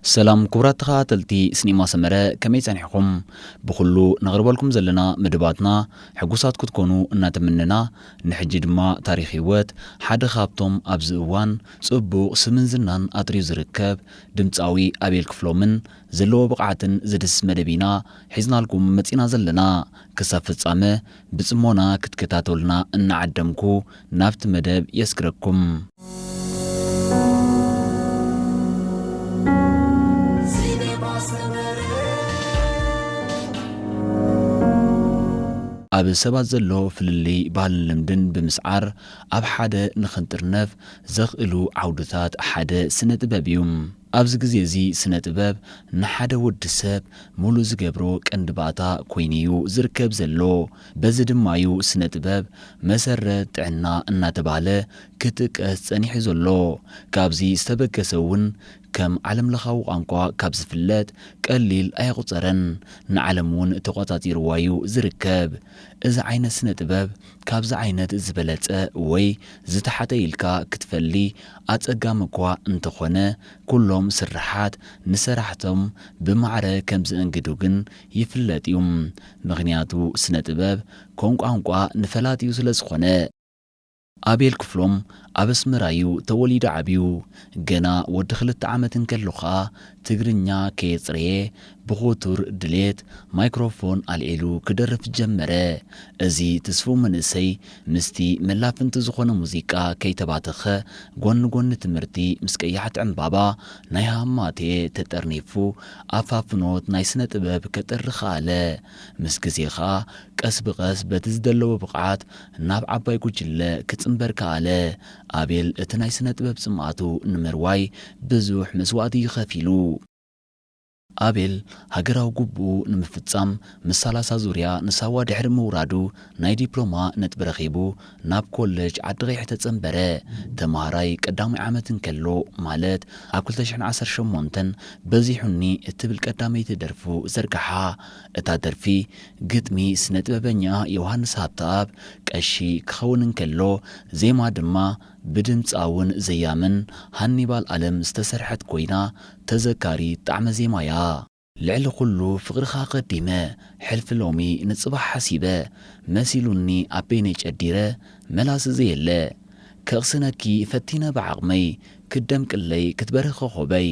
ሰላም ክቡራት ተኸታተልቲ ስኒማ ሰመረ፣ ከመይ ጸኒሕኹም? ብኹሉ ነቕርበልኩም ዘለና መደባትና ሕጉሳት ክትኮኑ እናተመነና፣ ንሕጂ ድማ ታሪኽ ህይወት ሓደ ካብቶም ኣብዚ እዋን ጽቡቕ ስምን ዝናን ኣጥርዩ ዝርከብ ድምጻዊ ኣቤል ክፍሎምን ዘለዎ ብቕዓትን ዝድስስ መደብ ኢና ሒዝናልኩም መጺና ዘለና። ክሳብ ፍጻመ ብጽሞና ክትከታተሉና እናዓደምኩ ናብቲ መደብ የስግረኩም። ኣብ ሰባት ዘሎ ፍልልይ ባህልን ልምድን ብምስዓር ኣብ ሓደ ንኽንጥርነፍ ዘኽእሉ ዓውድታት ሓደ ስነ ጥበብ እዩ። ኣብዚ ግዜ እዚ ስነ ጥበብ ንሓደ ወዲ ሰብ ሙሉ ዝገብሮ ቀንዲ ባእታ ኮይኑ እዩ ዝርከብ ዘሎ። በዚ ድማ እዩ ስነ ጥበብ መሰረት ጥዕና እናተባህለ ክጥቀስ ጸኒሑ ዘሎ። ካብዚ ዝተበገሰ እውን ከም ዓለም ለኻዊ ቋንቋ ካብ ዝፍለጥ ቀሊል ኣየቑጸረን። ንዓለም እውን ተቖጻጺርዋ እዩ ዝርከብ። እዚ ዓይነት ስነ ጥበብ ካብዚ ዓይነት ዝበለጸ ወይ ዝተሓተ ኢልካ ክትፈሊ ኣጸጋሚ እኳ እንተኾነ፣ ኩሎም ስርሓት ንሰራሕቶም ብማዕረ ከም ዝእንግዱ ግን ይፍለጥ እዩ። ምኽንያቱ ስነ ጥበብ ከም ቋንቋ ንፈላጢኡ ስለ ዝኾነ። ኣቤል ክፍሎም ኣብ ኣስመራ እዩ ተወሊዱ ዓብዩ። ገና ወዲ ክልተ ዓመት እንከሎ ኸኣ ትግርኛ ከየጽረየ ብኹቱር ድሌት ማይክሮፎን ኣልዒሉ ክደርፍ ጀመረ። እዚ ትስፉው መንእሰይ ምስቲ መላፍንቲ ዝኾነ ሙዚቃ ከይተባተኸ፣ ጎኒ ጎኒ ትምህርቲ ምስ ቀያሕቲ ዕምባባ ናይ ሃማቴ ተጠርኒፉ ኣፋፍኖት ናይ ስነ ጥበብ ከጥሪ ከኣለ። ምስ ግዜ ኸኣ ቀስ ብቐስ በቲ ዝደለዎ ብቕዓት ናብ ዓባይ ጉጅለ ክጽንበር ከኣለ። ኣቤል እቲ ናይ ስነ ጥበብ ጽምኣቱ ንምርዋይ ብዙሕ መስዋእቲ እዩ ከፊሉ። ኣቤል ሃገራዊ ግቡኡ ንምፍጻም ምስ ሰላሳ ዙርያ ንሳዋ ድሕሪ ምውራዱ ናይ ዲፕሎማ ነጥቢ ረኺቡ ናብ ኮለጅ ዓዲ ቐይሕ ተጸንበረ። ተማሃራይ ቀዳማይ ዓመት እንከሎ ማለት ኣብ ክልተ ሽሕን ዓሰርተ ሸሞንተን በዚሑኒ እትብል ቀዳመይቲ ደርፉ ዘርግሓ። እታ ደርፊ ግጥሚ ስነ ጥበበኛ ዮሃንስ ሃብተኣብ ቀሺ ክኸውን እንከሎ ዜማ ድማ ብድምጻውን ዘያምን ሃኒባል ኣለም ዝተሰርሐት ኮይና ተዘካሪት ጣዕመ ዜማ'ያ። ልዕሊ ኩሉ ፍቕርኻ ቀዲመ፣ ሕልፊ ሎሚ ንጽባሕ ሓሲበ፣ መሲሉኒ ኣብ በይነይ ጨዲረ፣ መላሲ ዘየለ። ከቕስነኪ ፈቲነ ብዓቕመይ፣ ክትደምቅለይ ክትበርህ ኮኾበይ።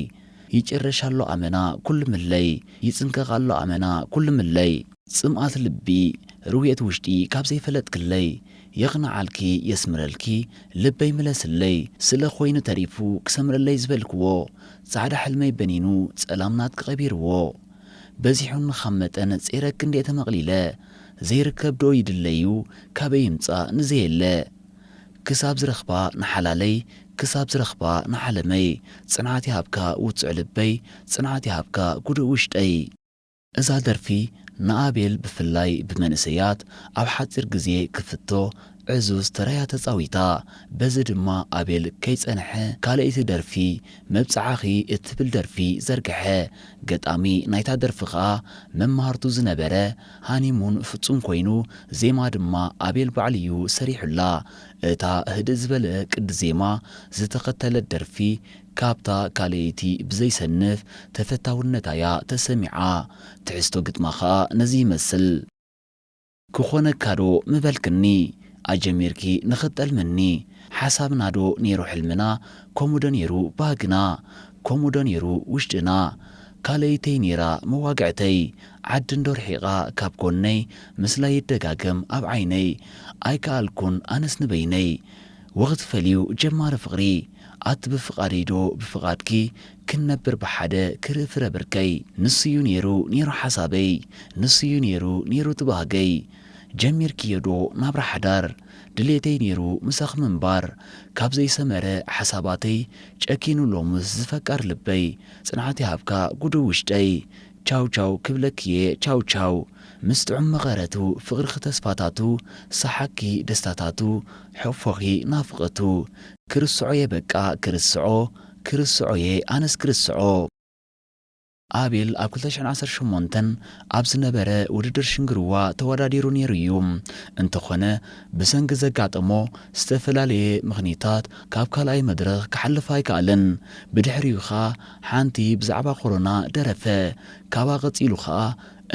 ይጭረሽ ኣሎ ኣመና ኩሉ ምለይ፣ ይጽንቀቕ ኣሎ ኣመና ኩሉ ምለይ። ጽምኣት ልቢ፣ ርውየት ውሽጢ ካብ ዘይፈለጥክለይ፣ የቕንዓልኪ የስምረልኪ ልበይ ምለስለይ። ስለ ኮይኑ ተሪፉ ክሰምረለይ ዝበልክዎ፣ ጻዕዳ ሕልመይ በኒኑ ጸላም ናትኪ ቀቢርዎ። በዚሑኒ ካብ መጠን ጼረኪ እንድየ ተመቕሊለ፣ ዘይርከብ ዶ ይድለዩ ካበይ ይምጻእ ንዘየለ። ክሳብ ዝረኽባ ንሓላለይ፣ ክሳብ ዝረኽባ ንዓለመይ፣ ጽንዓት ይሃብካ ውጹዕ ልበይ፣ ጽንዓት ይሃብካ ጉዱእ ውሽጠይ። እዛ ደርፊ ንኣቤል ብፍላይ ብመንእሰያት ኣብ ሓጺር ግዜ ክፍቶ ዕዙዝ ተራ'ያ ተጻዊታ። በዚ ድማ ኣቤል ከይጸንሐ ካልኣይቲ ደርፊ መብጽዓኺ እትብል ደርፊ ዘርግሐ። ገጣሚ ናይታ ደርፊ ከኣ መማህርቱ ዝነበረ ሃኒሙን ፍጹም ኮይኑ፣ ዜማ ድማ ኣቤል ባዕሉ'ዩ ሰሪሑላ። እታ ህድእ ዝበለ ቅዲ ዜማ ዝተኸተለት ደርፊ ካብታ ካልኣይቲ ብዘይሰንፍ ተፈታውነታ'ያ ተሰሚዓ። ትሕዝቶ ግጥማ ከኣ ነዚ ይመስል። ክኾነካ ዶ ምበልክኒ ኣጀሚርኪ ንኽጠልምኒ? ሓሳብና ዶ ነይሩ ሕልምና? ከምኡ ዶ ነይሩ ባህግና? ከምኡ ዶ ነይሩ ውሽጥና? ካልኣይተይ ነይራ መዋግዕተይ፣ ዓዲ እንዶ ርሒቓ ካብ ጎነይ፣ ምስላ ይደጋገም ኣብ ዓይነይ። ኣይከኣልኩን ኣነስ ንበይነይ፣ ወቕቲ ፈልዩ ጀማሪ ፍቕሪ። ኣቲ ብፍቓደይ ዶ ብፍቓድኪ፣ ክንነብር ብሓደ ክርኢ ፍረ ብርከይ። ንሱ'ዩ ነይሩ ነይሩ ሓሳበይ፣ ንሱ'ዩ ነይሩ ነይሩ እቲ ባህገይ። ጀሚርክዮ ዶ ናብራ ሓዳር፣ ድሌተይ ነይሩ ምሳኺ ምንባር። ካብ ዘይሰመረ ሓሳባተይ፣ ጨኪኑ ሎምስ ዝፈቃር ልበይ። ጽንዓት ይሃብካ ጉዱ ውሽጠይ። ቻው ቻው ክብለኪ'የ ቻው ቻው። ምስ ጥዑም መቐረቱ፣ ፍቕርኺ ተስፋታቱ፣ ሰሓቅኪ ደስታታቱ፣ ሕቕፎኺ ናፍቐቱ። ክርስዖ'የ በቃ ክርስዖ፣ ክርስዖ'የ ኣነስ ክርስዖ። ኣቤል ኣብ ክልተ ሽሕን ዓሰርተ ሸሞንተን ኣብ ዝነበረ ውድድር ሽንግርዋ ተወዳዲሩ ነይሩ እዩ። እንተኾነ፣ ብሰንኪ ዘጋጠሞ ዝተፈላለየ ምኽኒታት ካብ ካልኣይ መድረኽ ክሓልፍ ኣይከኣለን። ብድሕሪኡ ኸኣ ሓንቲ ብዛዕባ ኮሮና ደረፈ። ካብኣ ቀጺሉ ኸኣ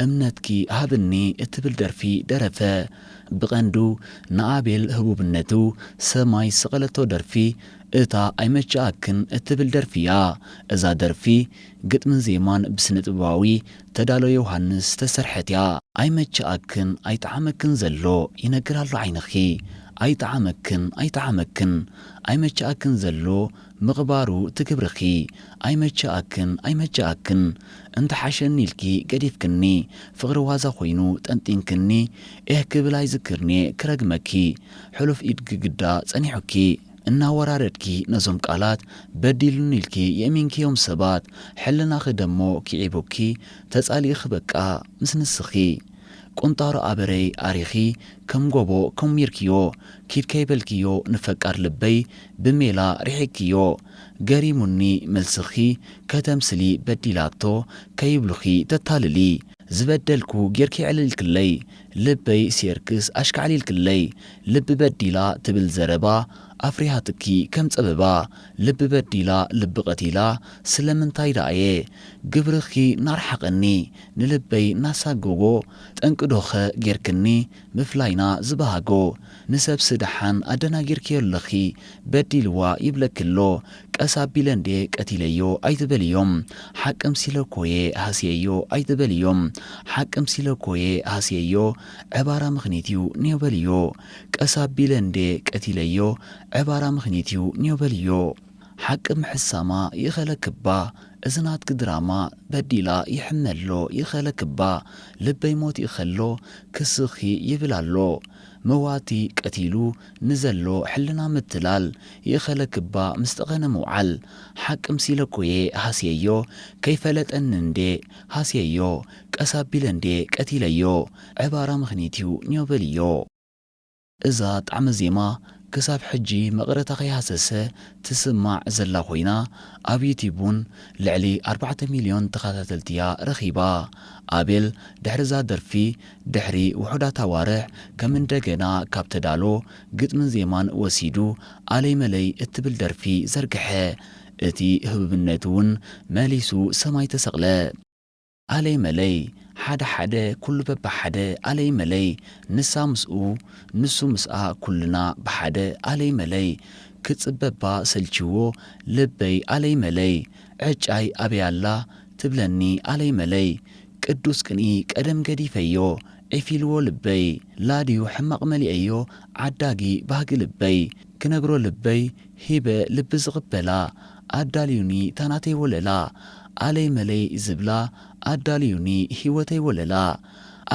እምነትኪ ሃብኒ እትብል ደርፊ ደረፈ። ብቐንዱ ንኣቤል ህቡብነቱ ሰማይ ዝሰቐለቶ ደርፊ እታ ኣይመችኣክን እትብል ደርፊ እያ። እዛ ደርፊ ግጥምን ዜማን ብስነ ጥበባዊ ተዳሎ ዮሃንስ ዝተሰርሐት እያ። ኣይመችኣክን ኣይጠዓመክን ዘሎ ይነግር ኣሎ ዓይንኺ። ኣይጠዓመክን ኣይጠዓመክን ኣይመችኣክን ዘሎ ምቕባሩ እቲ ግብርኺ። ኣይመችኣክን ኣይመችኣክን እንተሓሸኒ ኢልኪ ገዲፍክኒ። ፍቕሪ ዋዛ ኮይኑ ጠንጢንክኒ። ኤህ ክብል ኣይዝክርን'የ ክረግመኪ። ሕሉፍ ኢድ ግድግዳ ጸኒሑኪ። እናወራረድኪ ነዞም ቃላት በዲሉኒ ኢልኪ የእሚንክዮም ሰባት። ሕልናኺ ደሞ ክዒቡኪ ተጻሊእኺ በቃ ምስ ንስኺ። ቁንጣሮ ኣበረይ ኣሪኺ ከም ጎቦ ከሚርክዮ። ኪድ ከይበልክዮ ንፈቃር ልበይ ብሜላ ርሒቅክዮ። ገሪሙኒ መልስኺ ከተምስሊ በዲላቶ ከይብሉኺ ተታልሊ። ዝበደልኩ ጌርኪ ዕልልክለይ ልበይ ሴርክስ ኣሽካዕሊልክለይ። ልቢ በዲላ ትብል ዘረባ ኣፍሪሃትኪ ከም ጸበባ። ልቢ በዲላ ልቢ ቀቲላ ስለምንታይ ደኣየ? ግብርኺ ናርሓቐኒ ንልበይ ናሳጎጎ። ጠንቂ ዶኸ ጌርክኒ ምፍላይና ዝበሃጎ። ንሰብሲ ደሓን ኣደናጊርክዮ ኣለኺ በዲልዋ ይብለኪ ኣሎ። ቀስ ኣቢለ እንዴ ቀቲለዮ ኣይትበልዮም። ሓቂ ምሲለ እኮየ ሃስየዮ ኣይትበልዮም። ሓቂ ምሲለ እኮየ ሃስየዮ ዕባራ ምኽኒት እዩ ኔው በልዮ። ቀስ ኣቢለ እንዴ ቀቲለዮ ዕባራ ምኽኒት እዩ ኔው በልዮ። ሓቂ ምሕሳማ ይኸለክባ እዚ ናትኪ ድራማ በዲላ ይሕመሎ ይኸለክባ። ልበይ ሞት ይኸሎ ክስኺ ይብል ኣሎ። መዋቲ ቀቲሉ ንዘሎ ሕልና ምትላል ይኸለክባ ምስ ጠቐነ ምውዓል። ሓቂ ምሲለ እኮየ ሃስየዮ ከይፈለጠኒ እንዴ ሃስየዮ ቀስ ኣቢለ እንዴ ቀቲለዮ ዕባራ ምኽኒት እዩ ኔው በልዮ። እዛ ጣዕመ ዜማ ክሳብ ሕጂ መቐረታ ከይሃሰሰ ትስማዕ ዘላ ኮይና፣ ኣብ ዩትዩብ እውን ልዕሊ ኣርባዕተ ሚልዮን ተኸታተልቲ እያ ረኺባ። ኣቤል ድሕሪ እዛ ደርፊ፣ ድሕሪ ውሑዳት ኣዋርሕ፣ ከም እንደገና ካብ ተዳሎ ግጥምን ዜማን ወሲዱ ኣለይ መለይ እትብል ደርፊ ዘርግሐ። እቲ ህቡብነቱ እውን መሊሱ ሰማይ ተሰቕለ። ኣለይ መለይ፣ ሓደ ሓደ፣ ኩሉ በብሓደ፣ ኣለይ መለይ፣ ንሳ ምስኡ፣ ንሱ ምስኣ፣ ኩልና ብሓደ፣ ኣለይ መለይ፣ ክጽበባ ሰልችዎ ልበይ፣ ኣለይ መለይ፣ ዕጫይ ኣበይ ኣላ ትብለኒ፣ ኣለይ መለይ፣ ቅዱስ ቅንኢ ቀደም ገዲፈዮ፣ ዒፍ ኢልዎ ልበይ፣ ላድዩ ሕማቕ መሊኤዮ፣ ዓዳጊ ባህጊ ልበይ፣ ክነግሮ ልበይ ሂበ ልቢ ዝቕበላ፣ ኣዳልዩኒ እታ ናተይ ወለላ፣ ኣለይ መለይ ዝብላ፣ ኣዳልዩኒ ህይወተይ ወለላ።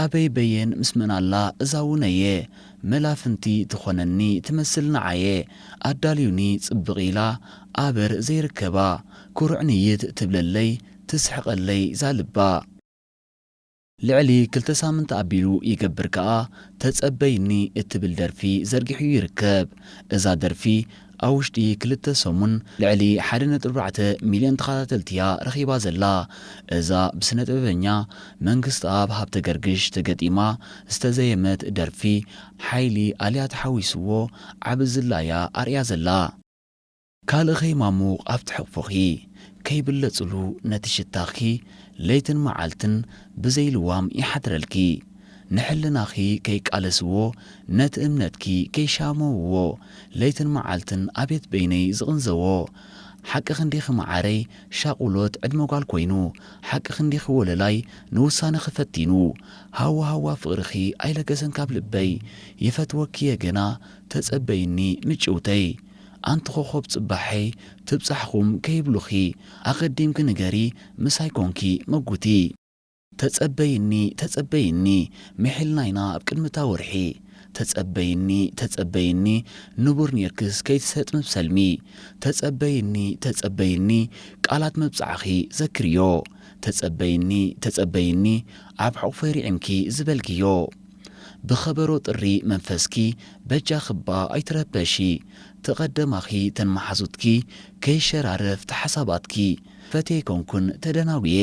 ኣበይ በየን ምስ መን ኣላ እዛ ውነየ፣ መላፍንቲ ትኾነኒ ትመስል ንዓየ፣ ኣዳልዩኒ ጽብቕ ኢላ ኣበር ዘይርከባ፣ ኩርዕንይት ትብለለይ ትስሕቐለይ እዛ ልባ። ልዕሊ ክልተ ሳምንት ኣቢሉ ይገብር ከኣ ተጸበይኒ እትብል ደርፊ ዘርጊሑ ይርከብ። እዛ ደርፊ ኣብ ውሽጢ ክልተ ሰሙን ልዕሊ ሓደ ነጥቢ ኣርባዕተ ሚልዮን ተኸታተልቲ እያ ረኺባ ዘላ። እዛ ብስነ ጥበበኛ መንግስትኣብ ሃብተገርግሽ ተገጢማ ዝተዘየመት ደርፊ ሓይሊ ኣልያ ተሓዊስዎ ዓቢ ዝላያ ኣርእያ ዘላ። ካልእ ከይማሙቕ ኣብቲ ሕቕፎኺ ከይብለጽሉ ነቲ ሽታኺ ለይትን መዓልትን ብዘይልዋም ይሓድረልኪ። ንሕልናኺ ከይቃለስዎ ነቲ እምነትኪ ከይሻመውዎ ለይትን መዓልትን ኣቤት በይነይ ዝቕንዘዎ። ሓቂ ክንዲኺ መዓረይ ሻቑሎት ዕድመ ጓል ኮይኑ፣ ሓቂ ክንዲኺ ወለላይ ንውሳነኺ ፈቲኑ። ሃዋ ሃዋ ፍቕርኺ ኣይለገሰን ካብ ልበይ። ይፈትወኪ እየ ገና ተጸበይኒ ምጭውተይ። ኣንቲ ኮኾብ ጽባሐይ ትብጻሕኹም ከይብሉኺ ኣቐዲምኪ ንገሪ ምሳይ ኮንኪ መጉቲ። ተጸበይኒ ተጸበይኒ ምሒልናይና ኣብ ቅድሚ እታ ወርሒ። ተጸበይኒ ተጸበይኒ ንቡር ኔርክስ ከይትሰጥሚ ብሰልሚ። ተጸበይኒ ተጸበይኒ ቃላት መብጽዓኺ ዘክርዮ። ተጸበይኒ ተጸበይኒ ኣብ ሕቑፈይ ርዒምኪ ዝበልክዮ። ብኸበሮ ጥሪ መንፈስኪ በጃኺ እባ ኣይትረበሺ። ተቐደማኺ ተን መሓዙትኪ ከይሸራረፍ ተሓሳባትኪ። በቲ ኣይኮንኩን ተደናጉየ።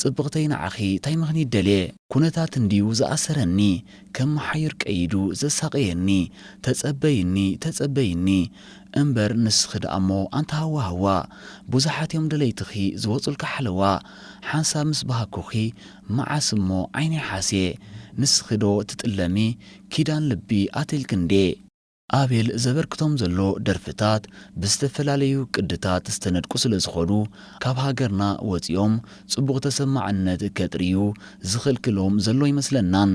ጽብቕተይ ንዓኺ ታይ ምኽኒት ደልየ? ኩነታት እንድዩ ዝኣሰረኒ፣ ከም መሓይር ቀይዱ ዘሳቐየኒ። ተጸበይኒ፣ ተጸበይኒ፣ እምበር ንስኺ ደኣሞ ኣንታ ሃዋ ሃዋ። ብዙሓት እዮም ደለይትኺ ዝወጹልካ ሓለዋ። ሓንሳብ ምስ በሃኩኺ፣ መዓስ እሞ ዓይነይ ሓስየ። ንስኺ ዶ ትጥለሚ፣ ኪዳን ልቢ ኣትልኪ እንዴ? ኣቤል ዘበርክቶም ዘሎ ደርፍታት ብዝተፈላለዩ ቅድታት ዝተነድቁ ስለ ዝኾኑ፣ ካብ ሃገርና ወጺኦም ጽቡቕ ተሰማዕነት ከጥርዩ ዝኽልክሎም ዘሎ ኣይመስለናን።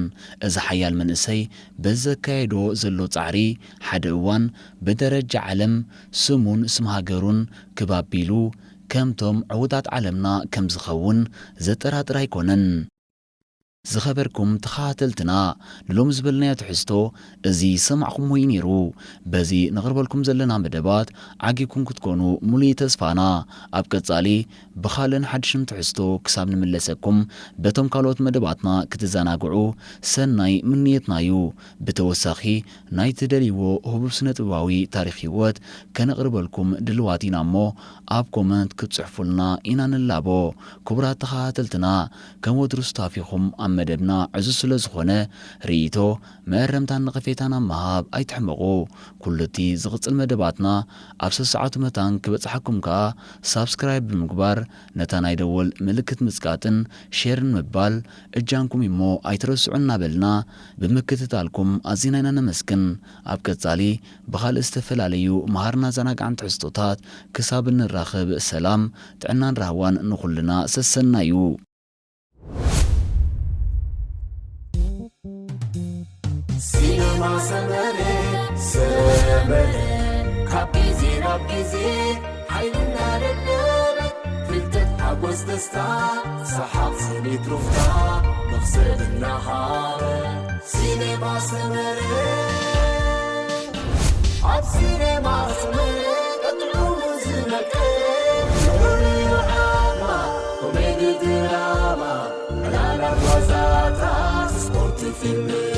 እዚ ሓያል መንእሰይ በዚ ዘካየዶ ዘሎ ጻዕሪ፣ ሓደ እዋን ብደረጃ ዓለም ስሙን ስም ሃገሩን ክብ ኣቢሉ፣ ከምቶም ዕዉታት ዓለምና ከም ዝኸውን ዘጠራጥር ኣይኮነን። ዝኸበርኩም ተኸታተልትና፣ ንሎሚ ዝበልናዮ ትሕዝቶ እዚ ዝሰማዕኹምዎ እዩ ነይሩ። በዚ ነቕርበልኩም ዘለና መደባት ዓጊብኩም ክትኮኑ ሙሉእ ተስፋና። ኣብ ቀጻሊ ብኻልእን ሓድሽን ትሕዝቶ ክሳብ ንምለሰኩም፣ በቶም ካልኦት መደባትና ክትዘናግዑ ሰናይ ምንየትና እዩ። ብተወሳኺ፣ ናይ ትደልይዎ ህቡብ ስነ-ጥበባዊ ታሪኽ ህይወት ከነቕርበልኩም ድልዋት ኢና እሞ፣ ኣብ ኮመንት ክትጽሕፉልና ኢና ንላቦ። ክቡራት ተኸታተልትና፣ ከም ወትሩ ስታፊኹም ኣብ መደብና ዕዙዝ ስለ ዝኾነ፣ ርእይቶ፣ መእረምታን ነቐፌታን ኣብ ምሃብ ኣይትሕመቑ። ኩሉ እቲ ዝቕጽል መደባትና ኣብ ሰሰዓቱ መታን ክበጽሓኩም ከኣ ሳብስክራይብ ብምግባር፣ ነታ ናይ ደወል ምልክት ምጽቃጥን ሼርን ምባል እጃምኩም እሞ ኣይትረስዑ እናበልና፣ ብምክትታልኩም ኣዚና ኢና ነመስግን። ኣብ ቀጻሊ ብኻልእ ዝተፈላለዩ መሃርን ኣዘናጋዕን ትሕዝቶታት ክሳብ እንራኸብ፣ ሰላም፣ ጥዕናን ራህዋን ንኹልና ሰሰናዩ። ሲነማ ሰመረ፣ ሰመረ፣ ካብ ግዜ ናብ ግዜ ሓይልና ደለበ፣ ፍልጠት፣ ሓጎስ፣ ደስታ፣ ሰሓቕ፣ ስኒት፣ ሩፍታ፣ መኽሰብ እናሃበ። ሲነማ ሰመረ፣ ኣብ ሲነማ ሰመረ፣ ቀጥዑ ዝነቀ፣ ፍቕሪ፣ ዓድማ፣ ኮሜዲ፣ ድራማ፣ ዕላላት፣ ዋዛታት፣ ስፖርት፣ ፊልም፣